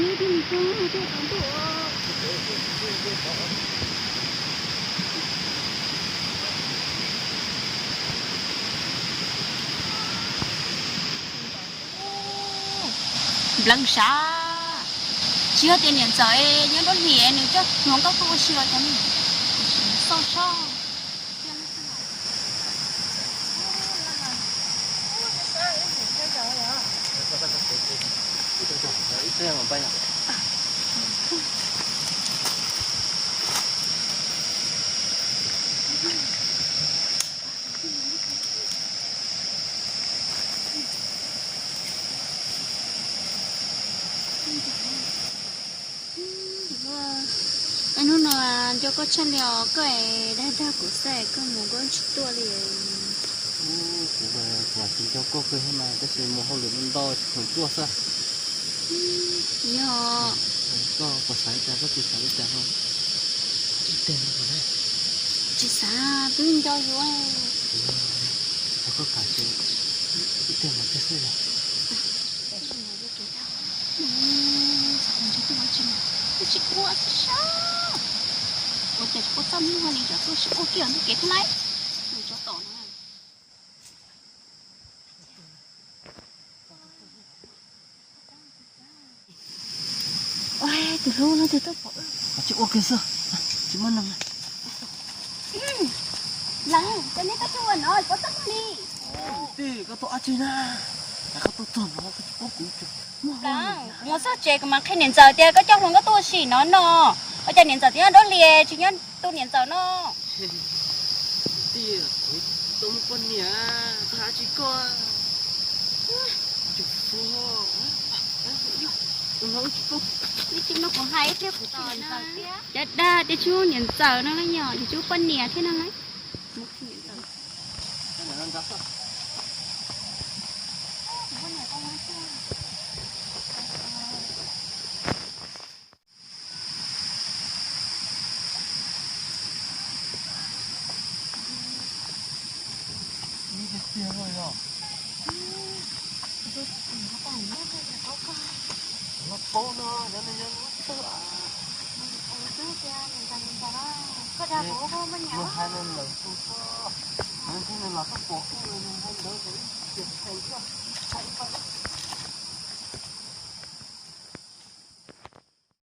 Npleev sav, tsis yog tias niam ntxawm nyob nruab hlis nws coj hluas nkauj tuaj ua si los cas ne? Xauj sab. Hnub no nco koj tshaj li os, koj es dag dag kuv xwb, koj mus koj tsis tuaj li. Kuv, kuv tsis nco koj kawg thiab mas, tab sis mus hauj lwm ntau tsis khoom tuaj xwb. Yog. Koj puas xav li cas, koj tsis xav li cas no? Ib teg no puas, tsis xav, twb nco yus. Koj kam ces ib teg mas tag xwb yog. Tsis ua tsis sab, ua cas tsis ua txaj muag li, tsam tuaj tsis ua kiag ntug kev thiab lauj. Nws tsov tom no. Tus hlub no twb tuaj pom. Tsis ua kiag xwb, tsis muaj neeg. Lawv, cov neb koj tsis ua no, koj txaj muag li. Tij, koj tuaj dab tsi na? Koj tuaj txog no koj tsis paub kuv. Kuv mus txog tsev kuv mam qhia niam ntxawm tias koj coj hluas nkauj tuaj ua si no no. Ua cas niam ntxawm twb nyob nruab hlis tsis nyob tu niam ntxawm no? Tij, kuv tau muaj poj niam, koj hais dab tsi koj? Tsis muaj kuv hais ib pliag kuv tsis niam ntxawm thiab. Cov dag tias tsis muaj niam ntxawm no na, yog tsis muaj poj niam thiab no na.